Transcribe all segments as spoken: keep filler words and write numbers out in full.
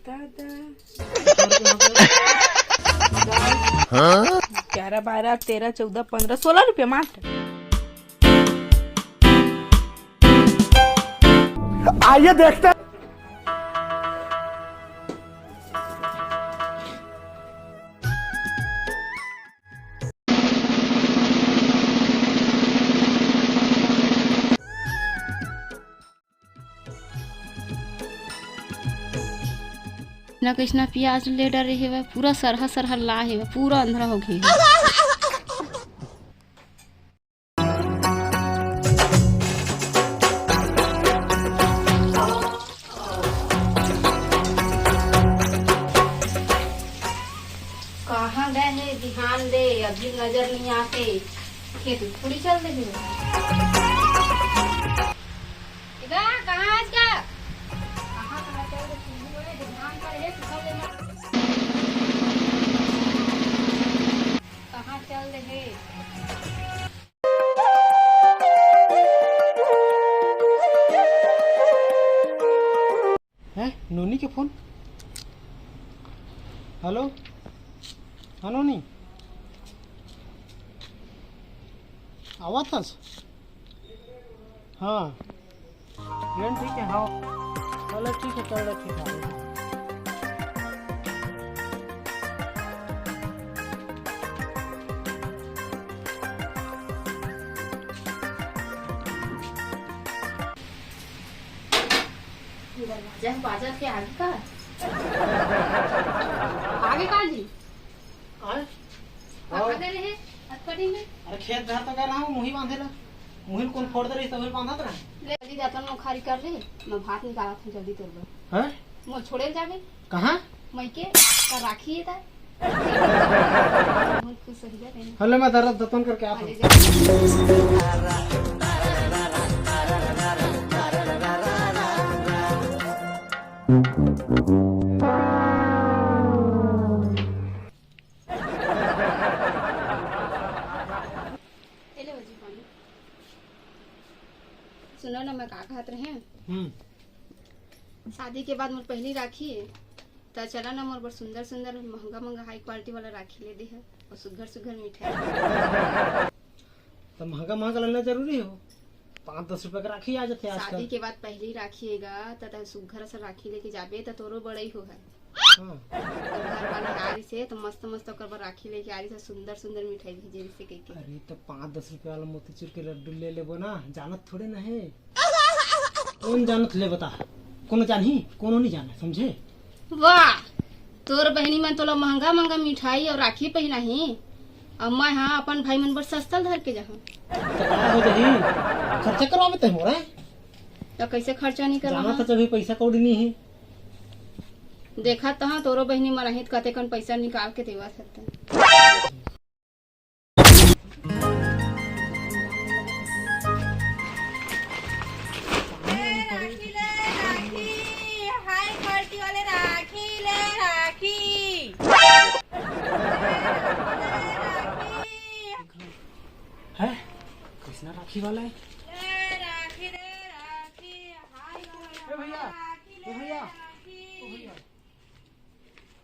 दादा। ग्यारह, बारह, तेरह, चौदह, पन्द्रह, सोलह रुपया मात्र। आइए देखते हैं। ना कइसना प्याज ले डरे हेवय, पूरा सरहा सरहा ला हेवय, पूरा अंधरा हो गे हे। कहाँ गए हे बिहान ले, अभी नजर नहीं आते। खेत थोड़ी चल दे हे। इधर कहाँ आज का? कहाँ, कहाँ चल दे, तू है, बिहान का है, तू कल लेना। कहाँ चल दे हे? हैं? नोनी के फोन। हेलो, हाँ नोनी, आवत हस? हाँ, ट्रेन ठीक है, हाँ। चलो ठीक है, चलो ठीक है। दरवाजा बाजार के आगे का? आगे का जी? और? कहाँ गए रहे? हथकड़ी में? अरे खेत रहा तो गए रहा हूँ, मुही बांधे ला। मुही कोन फोड़ दे रही, तभी बांधत रहा। ले, जल्दी दातन नोखारी कर ले, मैं भात निकालत हूँ जल्दी तोर बर। हैं? मोर छोड़े ल जाबे। कहाँ? मइके, का राखी है ता? बहुत खुश हो गया रे। हले मैं दर्द दतन करके आता हूँ। हले जा। ए ले भौजी पानी। सुनो ना, मैं का कहत रहे? हम्म। शादी के बाद मोर पहली राखी है, त चला ना मोर बर सुंदर सुंदर, महंगा महंगा, हाई क्वालिटी वाला राखी ले दे है, और सुघर सुघर मिठाई। तो महंगा महंगा लेना जरूरी हो? पाँच दस रुपया के राखी आ जाथे आजकल। शादी के बाद पहली राखी है गा, त तैं सुघर सा राखी लेके जाबे, त तोरो बड़ई हो है। हाँ। तो घर वाले आ रही से तो मस्त मस्त ओकर बर राखी लेके आ रही से, सुंदर सुंदर मिठाई भेजे रही से कह के। अरे तो पाँच दस रुपया वाला मोतीचूर के लड्डू ले लेबो ना, जानत थोड़े ना है। कौन जानत ले बता, कोनो जानही, कोनो नहीं जाने, समझे? वाह, तोर बहनी मन तोला महंगा महंगा मिठाई और राखी पहनाही, और मैं हाँ अपन भाई मन बर सस्ता धर के जाहूँ। तो का हो जाही? खर्चा करवाबे ते मोरा। तो कैसे खर्चा नहीं करवा? जाना था जब ही पैसा कौड़ी नहीं है। देखा तो हाँ, तोरो बहिनी मन आही त कतेकन पइसा निकाल के देवत हते। ए, राखी ले, राखी, हाई क्वालिटी वाले राखी ले, राखी। है? कृष्णा राखी वाला है? ले, राखी रे, राखी, हाई वाला ए भैया, राखी ए ले, भैया, राखी। ओ भैया।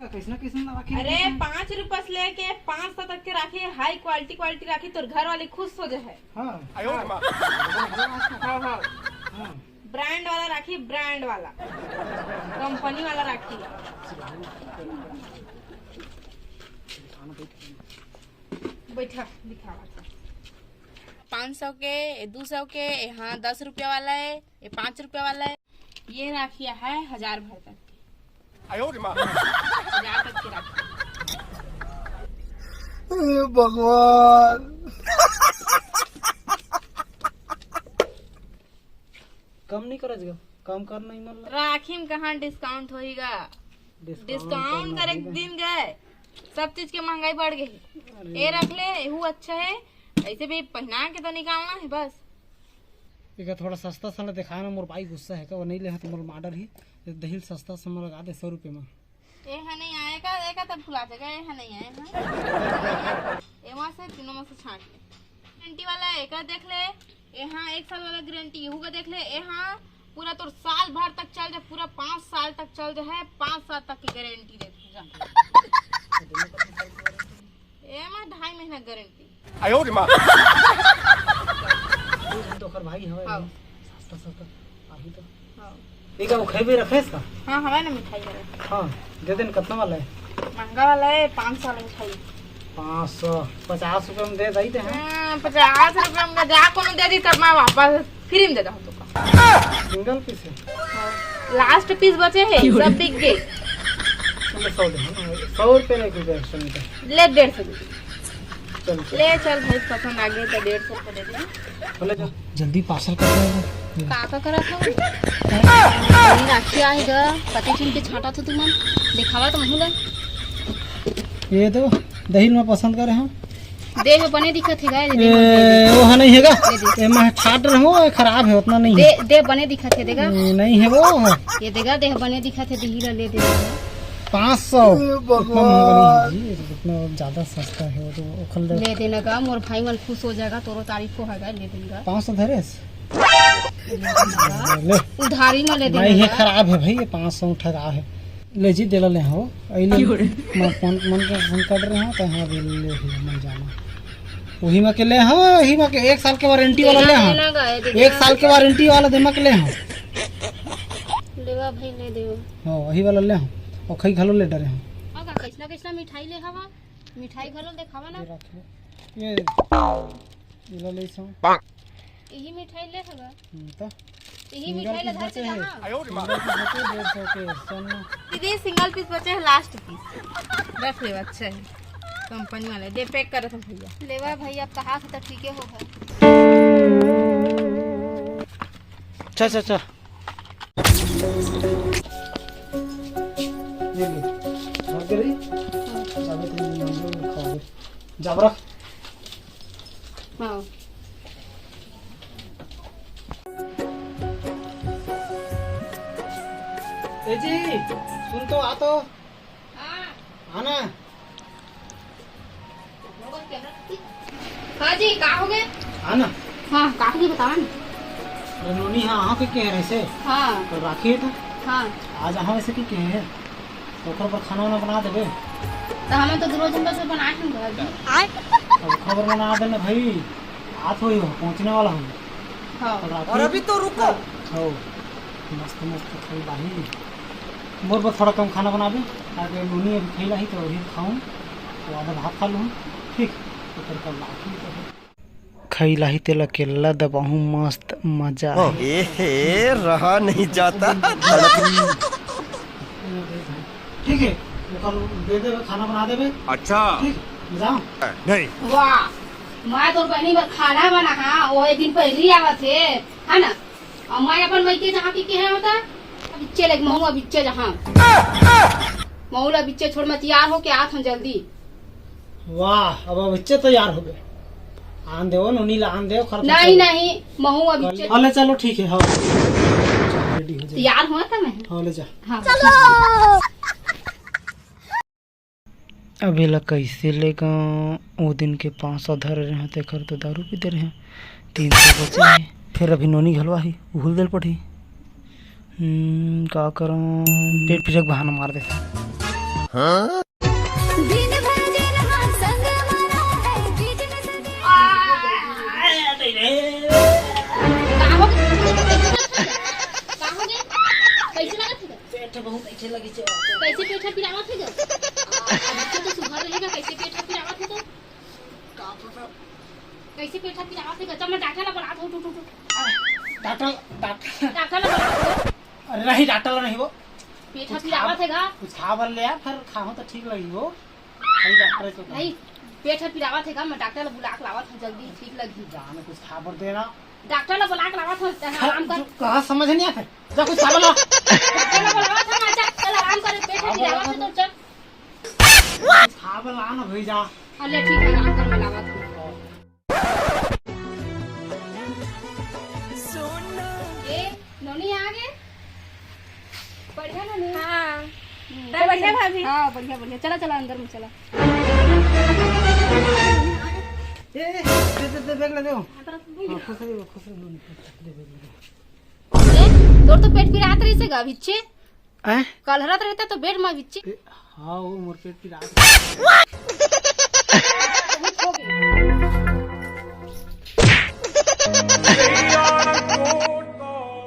का, कैसना, कैसना राखी अरे, लेके पाँच रुपया से लेके पाँच सौ तक के Rakhi, high quality, quality Rakhi, तोर घर वाली खुश हो जाए। हाँ। हाँ, हाँ। हाँ। ब्रांड वाला राखी, ब्रांड वाला, कंपनी वाला राखी। बैठा, दिखावा। पाँच सौ के, ये दो सौ के, ये हाँ, दस रुपया वाला है, ये पाँच रुपया वाला है। ये राखिया है हजार भर तक के। आयो रे माँ। हजार तक के राखी। हे भगवान। कम नहीं करज गा, कम कर नहीं मन ला। राखी में कहाँ डिस्काउंट होईगा? डिस्काउंट डिस्काउंट करना करे पड़ेगा। दिन गए, सब चीज के महंगाई बढ़ गई है। अरे। ये रख ले, यहू अच्छा है, ऐसे भी पहना के तो निकालना है बस। एका थोड़ा सस्ता सा ला देखा ना, मोर बाई गुस्सा है का, वो नहीं ले हा तो मोर माडर ही, दहिल सस्ता सा मा लगा दे सौ रुपये मा। ए हा नहीं आए का, एका तब भुला देगा, ए हा नहीं आए, हाँ। ए मा से तीनों मा से छांट ले। गारंटी वाला है, एका देख ले, ए हाँ, एक साल वाला गारंटी, यहू का देख ले, ए हाँ, पूरा तोर साल भर तक चल जाए, पूरा पाँच साल। साल तक चल जाए, पाँच साल तक की गारंटी देथे। एमा ढाई महीना गारंटी। तो ओकर भाई हवे। हाँ। सस्ता, सस्ता। आही तो। हाँ। ठीक है, वो खइबे रखेस का? हाँ, हवे ना मिठाई हवे। हाँ, दे देन, कितना वाला है? महंगा वाला है, पाँच सौ वाला मिठाई। पाँच सौ, पचास रुपये में दे दई दे हैं। हाँ, पचास रुपये में जा कोनो दे दी, तब मैं वापस फ्री में दे दूँ तुमको। सिंगल पीस है? हाँ। लास्ट पीस बचे है, सब बिक गए। चलो, सौ दे, हाँ, सौ रुपये नहीं कुछ एक्स्ट्रा नहीं था। ले डेढ़ सौ दे। चल, चल। ले चल भाई, पसंद आ गए तो डेढ़ सौ रुपये दे दे। बोले जा। जल्दी पार्सल कर दे। का का करत हो? ये राखी आए गा, पति चिन के छांटा तो तुमन दिखावा तो महू ला। ये तो दही में पसंद करे हम। देह बने दिखत हे गा, ये ए, वो है नहीं है गा? दे दे। ए, मैं छाट रहा हूँ, ये खराब है, उतना नहीं है। दे, दे बने दिखत हे, देगा। ए, नहीं है वो। ये देगा, देह बने दिखत हे, देही ला ले दे। पाँच सौ। ए, भगवान। उतना महंगा नहीं है जी, उतना ज़्यादा सस्ता है वो तो, ओखल दे। ले देना गा, मोर भाई मन खुश हो जाएगा, तोरो तारीफ को हैगा, ले देगा। पाँच सौ धरेस? ले। उधारी में ले देना नहीं है, गा। खराब है भाई, ये पाँच सौ ठगा है। ले जी, देला ले हो। अइले। क्यों रे? मैं फोन, मन के फोन कर रहे हो, तो हाँ, भी ले ही मन जाना। वही में के ले, हाँ, वही में के एक साल के वारंटी वाला ले, हाँ। देना गा, ये दे एक देना। साल के वारंटी वाला दे में के ले, हाँ। लेवा भाई, ले देव। हाँ, वही वाला ले, हाँ। और खई घलो ले डरे, हाँ। हाँ, का कैसना कैसना मिठाई ले हवा? मिठाई घलो देखावा ना। ये रख ले। ये, ये ले ले सो। यही मिठाई ले हवा। हम्म, तो? यही सिंगल मिठाई पीस लगा बचे के हैं। कहाँ? सिंगल पीस बचे हैं, डेढ़ सौ के, सोना। दीदी, सिंगल पीस बचे हैं, लास्ट पीस। रख ले, अच्छा है, कंपनी वाले। दे, पैक करत हूँ भैया। लेवा भैया, अब कहा से तो ठीके हो है। अच्छा, अच्छा, अच्छा। ये ले, रख दे रही। चाबी तो नहीं, हम लोग खाओगे। जा, रख। हाँ। ए जी, सुन तो, आ तो। हाँ। आ ना। हाँ जी, का हो गए? आ ना। हाँ, का हो गए, बतावा ना। अरे नोनी, हाँ, अहाँ के कह रहे से? हाँ। कल राखी है तो? हाँ। आज अहाँ वैसे की कहे है? तो ओकर पर खाना वाना बना देबे। तो हमें तो दू रोज में बस बनाए हम घर में। आय। तो ओकर पर बना देना भाई। आत होई हो, पहुँचने वाला हो। हाँ। कल राखी और है। अभी तो रुको। हो। मस्त मस्त खाई लाही। मोर बर थोड़ा कम खाना बनाबे, ताकि नोनी अभी खइला ही तो वही खाऊं, तो आधा भात खा लूं, ठीक, तो फिर कल लाखी तो है। खइला ही तेला केला दबाहूं, मस्त मजा है। ए हे, रहा नहीं जाता। ठीक है, वो कल दे देबे, खाना बना देबे। अच्छा। ठीक, जाओ। नहीं। वाह, मैं तो बहनी बर खाना बना, हाँ, वो एक दिन पहले ही आवत है, है ना? अउ मैं अपन मइके जहाँ के केहे होता, अब इच्चे लग महू, अब इच्चे जहाँ। महू ला बिच्चे छोड़, मैं तैयार होके आत हूँ जल्दी। वाह, अब, अब इच्चे तैयार हो गए। आन देव, नोनी ला आन देव, खर नहीं, नहीं, महू अब इच्चे। अले चलो, ठीक है, हाँ। रेडी हो जाए। तैयार हुआ था मैं। हाँ, ले जा। हाँ। चलो। अब एला कइसे लेगंव? ओ दिन के पाँच सौ धरे रहेंव, तेखर तो दारू पीते रहेंव। तीन सौ बचे हे। फेर अभी नोनी घलो आही, उहू ल दे ल पड़ही। हम्म, का करंव? पेट पूजा के बहाना मार देथंव। दिन भर दिन हाँ संग मना है, बिजनेस दिन। का हो गया? का हो गया? कैसे लगा तुझे? पेट बहुत ऐसे लगी छे। कैसे पेट ह पिरावत हे ग? अब तो सुघर रहेगा, कैसे पेट ह पिरावत हे तो? का पता। कैसे पेट ह पिरावत हे ग? चल, मैं डॉक्टर ला बुलात हूँ, two, two, two. Doctor, doctor. Doctor ला बुलात हूँ। अरे नहीं, डॉक्टर ला नहीं वो। पेट ह पिरावत हे ग? कुछ खा बर ले यार, फिर खाहूँ तो ठीक लगी वो। खाली डॉक्टर से नहीं, पेट ह पिरावत हे ग, मैं डॉक्टर ला बुला के लावत हूँ, जल्दी ठीक लगी। जाने कुछ खा बर देना। डॉक्टर ला बुला के लावत हूँ, तैं आराम कर। जो कहा समझ नहीं आता। जा कुछ खा बर ला। डॉक्टर ला बुलावत हूँ, अच्छा, चल आराम कर, पेट ह पिरावत हे तो चल। कुछ खा बर ला ना भाई, जा। हाँ, ले ठीक है, आराम कर, मैं लावत हूँ। ए, नोनी आ गे? बढ़िया नोनी? हाँ। हम्म, तो बढ़िया भाभी। हाँ, बढ़िया, बढ़िया। चला, चला, अंदर में चला। ए, ए, दे, दे, दे, बैग ले दे। हाँ, खुश रहियो, खुश रहियो, नोनी, दे, बैग ले दे। ए, तोर तो पेट पिरात रहिस हे गा, बिच्चे। हैं? कलहरत रहता तो बेड में बिच्ची। ए, हाँ, वो मोर पेट पिरात। बहुत हो गया।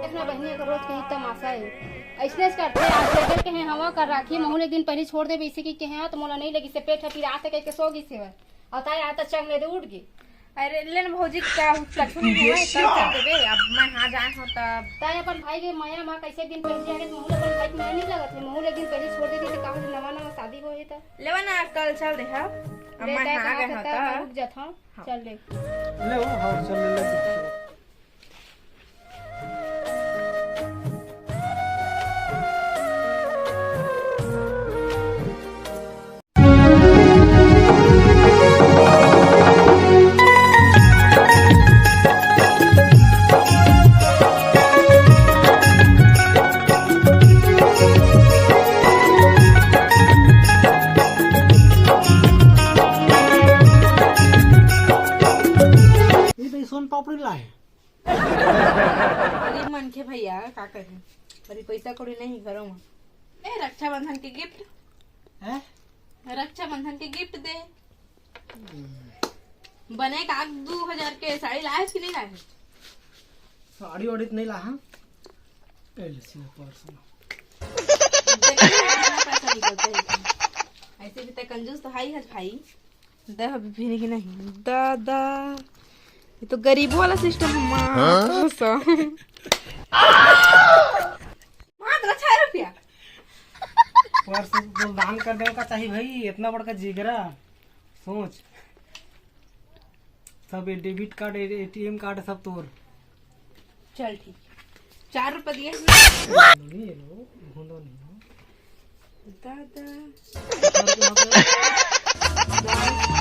देखना बहिनी, एकर रोज के ही तमाशा है। ऐसने से करते, आज लेकर के हैं हवा कर राखी, महू एक दिन पहले छोड़ देबे, इसे की कहे, "हाँ, तो मोला नहीं लगी, से पेट है, पिरात है," कह के सो गई से। और ताई आता चंग ले दे उठ गई। अरे ले न भौजी, का कछु नहीं हुआ है, कल चल देबे। अब मैं हाँ जाए हूँ तब। ताई अपन भाई के मया मा कैसे दिन पहले आगे, महू अपन भाई के मया नहीं लगत है, महू एक दिन पहले छोड़ देती तो कहाँ से नवा नवा शादी हो है तब। लेवा ना, कल चल दे हम। अब ले मैं ताई हाँ कहा गए था हूँ तब तब। रुक जात हूँ। हाँ। चल ले। ले वो, हाँ, चल ले, ले। ये तो सोन पापड़ी लाए। गरीब मनखे भैया, का कहे, अभी पैसा कौड़ी नहीं घरों में। ए, रक्षाबंधन के गिफ्ट। हैं? रक्षाबंधन के गिफ्ट दे। बने का दू हजार के साड़ी लाए कि नहीं लाए? साड़ी वाड़ी तो नहीं ला, हाँ? ए, ले, सीधा पर्स ला। देखते हैं कितना पैसा निकलता है इसमें। ऐसे भी तो कंजूस तो है ही है भाई। दा अभी भी नहीं, नहीं। दा, दा। ये तो गरीबों वाला सिस्टम है, माँ। हाँ? कसम। मात्र छह रुपया। पर्स तो दान कर देवे का चाहिए भाई, इतना बड़का जिगरा। सोच, सब ये डेबिट कार्ड, एटीएम कार्ड सब तोर। चल ठीक, चार रुपये दिए। नहीं, ये लो, भूंदो नहीं हो। दादा।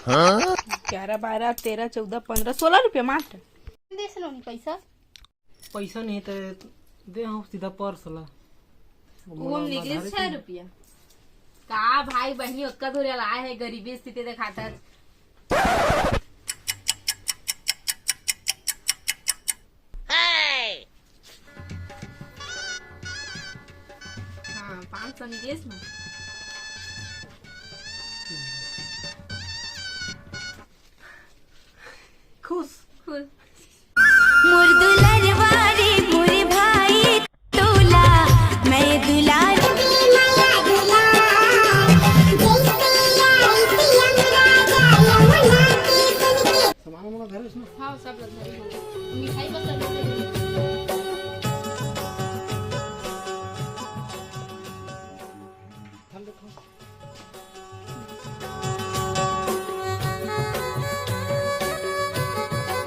हाँ? ग्यारह, बारह, तेरह, चौदह, पन्द्रह, सोलह रुपये मात्र। दे सुनो नहीं पैसा। पैसा नहीं तो दे हम सीधा पर्स ला। वो हम निकले छह रुपया। का भाई बहनी ओतका दूर लाए है, गरीबी स्थिति दिखाता। हाँ, पाँच सौ निकले ना। खुश। खुश। मोर दुलरवा रे मोर भाई तोला, मैं दुलार। सामान वामान धरे उसमें? हाँ, सब लोग धरे हैं। मिठाई बस लगे थे। धन रखो।